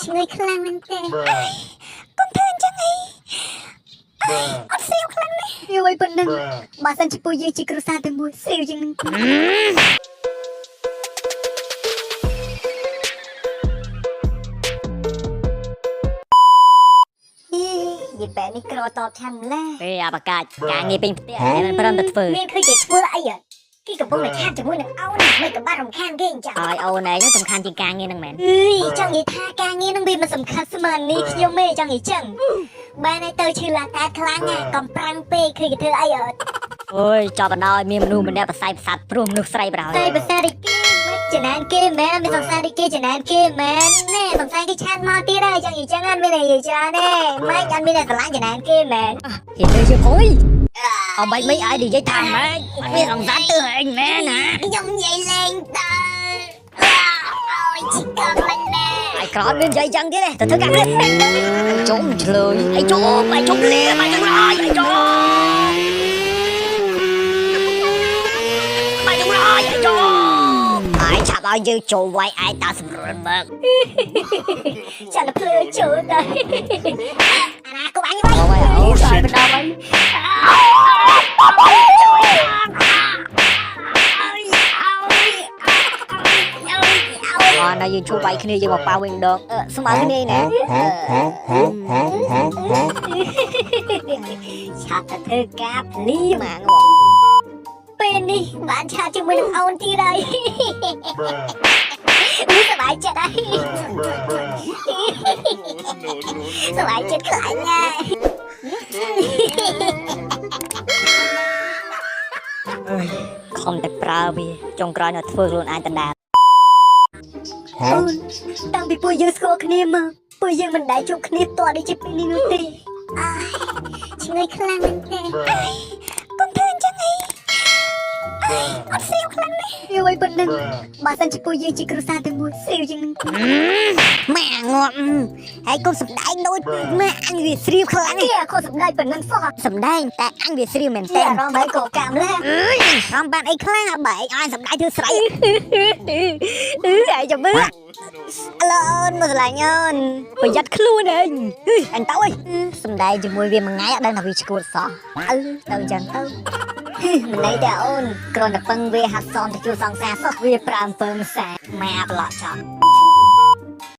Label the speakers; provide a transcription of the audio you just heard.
Speaker 1: ឈ្ងុយខ្លាំងមែនទេកុំធ្វើអញ្ចឹងអីអត់ស្រាវខ្លាំងណាស់យូរអីប៉ុណ្ណឹងបើសិនជាពួកយើងជាគ្រួសារតែមួយស្រាវជាងនឹងហីយីបែនេះក្រតបឆាំឡា
Speaker 2: ពេលអាបកាចការងារពេញផ្ទះឯងមិនព្រមតែធ្វើ
Speaker 1: មានឃើញគេធ្វើអីហ៎គេកំពុងតែឆាតជាមួយនឹងអូនមិនក៏បាត់រំខានគេអញ្ចឹង
Speaker 2: ឲ្យអូនឯងហ្នឹងសំខាន់ជាងការងារហ្នឹងមែន
Speaker 1: អើយចង់និយាយថាការងារនឹងវាមិនសំខាន់ស្មើនេះខ្ញុំទេចង់និយាយចឹងបានហើយទៅឈឺឡាតាខ្លាំងណាស់កំប្រាំងពេកឃើញគេធ្វើអីអត់
Speaker 2: អូយចប់បណ្ដោយមានមនុស្សម្នាក់ប្រស័យប្រសាទព្រោះមនុស្សស្រីបណ្ដោយ
Speaker 1: តែភាសារីគេមិនចំណែនគេមែនមានសង្សាររីគេចំណែនគេមែនណែសង្សារគេឆាតមកទៀតហើយចង់និយាយចឹងអត់មានអីនិយាយច្រើនទេមិនអត់មានតែស្រឡាញ់ចំណែនគេមែន
Speaker 2: និយាយទៅជាអុយអបាច់មិនឲ្យនិយាយថាម៉េចអត់មានសង្សារទៅឯងមែនណា
Speaker 1: ខ្ញុំនិយាយលេងតើអូយជីកមិនណែ
Speaker 2: ឲ្យក្រោយមាននិយាយចឹងទៀតទេទៅធ្វើការនេះជុំឆ្លើយឲ្យជុំឲ្យជុំលៀមឲ្យជុំរយឲ្យជុំឲ្យជុំរយឲ្យជុំឲ្យឆាប់ឲ្យយើងចូលវាយឯងតាសម្រួលមក
Speaker 1: ចាន់ភ្លើចូលទៅអាណាគប់អញវិញ
Speaker 2: អូយអូយ
Speaker 1: ដល់បណ្ដោយ
Speaker 2: អរណាយើងជួបវាយគ្នាយើងមកប៉ាវិញម្ដងអឺស្មើគ្នាណា
Speaker 1: ឆាប់ទៅធ្វើការភ្លាម
Speaker 2: មកងាប់
Speaker 1: ពេលនេះបានឆាតជាមួយនឹងអូនទៀតហើយ នេះសប្បាយចិត្តហើយសប្បាយចិត្តខ្លាំងណាស់
Speaker 2: ខំតែប្រើវាចុងក្រោយនៅធ្វើខ្លួនឯងដណ្ដើម
Speaker 1: អូនតាំងពីពួកយើងស្គាល់គ្នាមកពួកយើងមិនដែលជួបគ្នាតដូចជាពេលនេះនោះទេអាយឈ្ងុយខ្លាំងមែនទេកុំធ្វើអញ្ចឹងអីអត់ស្រាវខ្លាំងណាស់យូរអីប៉ុណ្ណឹងបើសិនជាពួកយើងជាគ្រួសារតែមួយស្រាវជាងនឹង
Speaker 2: ម៉ាងាប់ហើយកុំសំដែងដូចម៉ាអញវាស្រាវខ្លាំង
Speaker 1: គេអត់ខុសសម្ដែងប៉ុណ្ណឹងសោះ
Speaker 2: សំដែងតែអញវាស្រាវមែន
Speaker 1: ជា
Speaker 2: តើ
Speaker 1: អារម្មណ៍បែបកកម្មឡា
Speaker 2: អើយរំបានអីខ្លាំងបើឯងឲ្យសំដែងធ្វើស្រីអឺឯងចាំមើលអឡូនមកស្រឡាញ់អូនប្រយ័ត្នខ្លួនឯងអឺអញទៅអើយសំដែងជាមួយវាមួយថ្ងៃអត់ដឹងថាវាឈួតសោះអឺទៅអញ្ចឹងទៅ
Speaker 1: មិនន័យតែអូនគ្រាន់តែពឹងវាហាត់សមទៅជួសង្សារសោះវាប្រើអំពើមិនសាម៉ែអាប្លក់ចោល